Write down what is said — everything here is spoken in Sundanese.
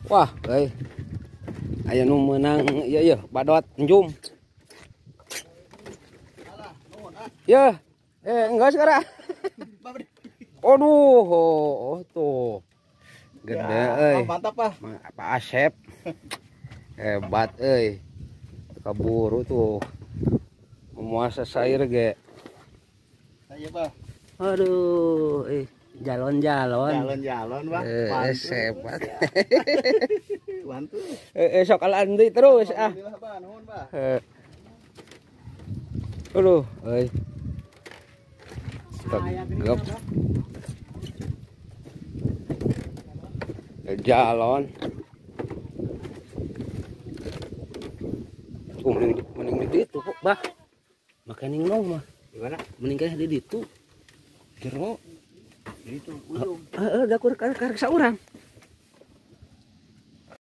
Wah, euy. Aya nu meunang ieu ieu badot njum. Ya, enggak sekarang. Aduh, oh, tuh. Gede euy. Mantap, Pak. Pak Asep. Hebat euy. Kaburu tuh. Memuasa sair ge. Iya, Pak. Aduh, jalon-jalon. Jalon-jalon, Pak. Hebat. Bantu. Sok alaan deui terus ah. Alhamdulillah, Pak. Nuhun, Pak. Aduh, euy. Tegep. Jalon. Oh, mending di ditu, Bah. Makan yang nong mah. Gimana? Mending kayak di ditu. Jero. Itu ujung. Heeh, da kur karek saurang.